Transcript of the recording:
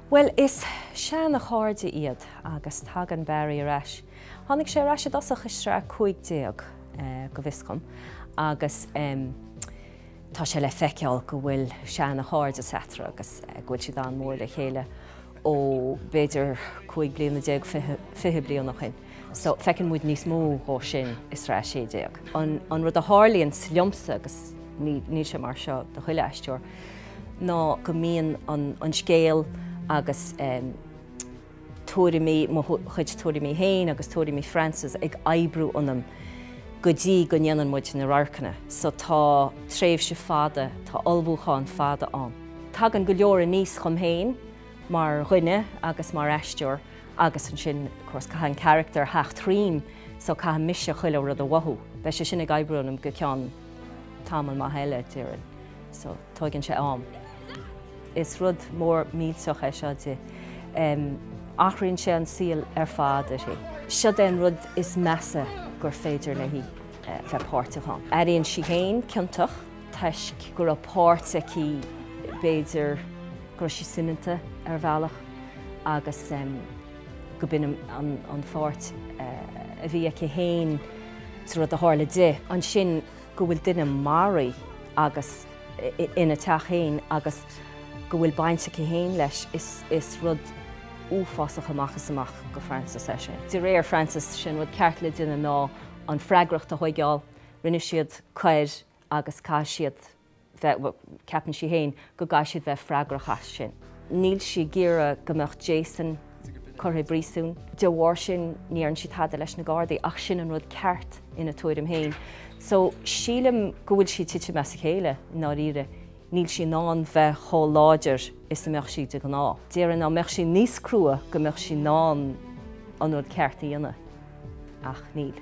Bhuel, is seana-chairde iad agus tagann Barry ar ais. Tháinig sé ar ais i dtosach i sraith 15, go bhfios dhom, agus tá sé le feiceáil go bhfuil seana-chairdeas eatarthu agus go bhfuil siad an-mhór le chéile ó b'fhéidir 15 bliana, 20 bliain ó shin. So, feiceann muid níos mó dhó sin i sraith 16. An rud a tharlaíonns liomsa, agus níl sé mar seo do chuile aisteoir, ná go mbíonn an scéal agus tuairimí, mo chuid tuairimí féin agus tuairimí Frances ag oibriú ionam go dtí go ndéanann muid na radharcanna. So tá tréimhse fada, tá ullmhúchán fada ann. Tagann go leor aníos chugam féin mar dhuine agus mar aisteoir agus ansin, of course, caithfidh an carachtar theacht thríom so caithfidh mise chuile rud a mhothú. Beidh sé sin ag oibriú ionam go ceann tamall maith eile, déarfainn. So, tóigeann sé am. Is rud mór millteach é seo di. Athraíonn sé an saol ar fad uirthi. Seod é an rud is measa gur féidir léi bheith páirteach ann. Airíonn sí féin ciontach toisc go raibh páirt aici, b'fhéidir go raibh sí soineanta ar bhealach agus go b'in an pháirt a bhí aici féin sa rud a tharla di. Ansin go bhfuil duine maraithe agus ina teach féin agus go bhfuil baint aici féin leis, is rud uafásach amach is amach go Frances é sin. De réir Frances, sé an rud ceart le déanamh ná an freagracht a thóigeáil, rinne siad coir agus caithfidh siad bheith, bhuel, ceapann sí féin go gcaithfidh siad bheith freagrach as sin. Níl sí ag iarraidh go mbeadh Jason curtha i bpríosún. De bharr sin, ní deireann sí tada leis na Gardaí ach sin an rud ceart ina tuairim féin. So, sílim go bhfuil sí ag titim as a chéile, i ndáiríre. Níl sí in ann bheith chomh láidir is a mbeadh sí de ghnáth. Déarfainn dá mbeadh sí níos crua go mbeadh sí in ann an rud ceart a dhéanamh. Ach níl.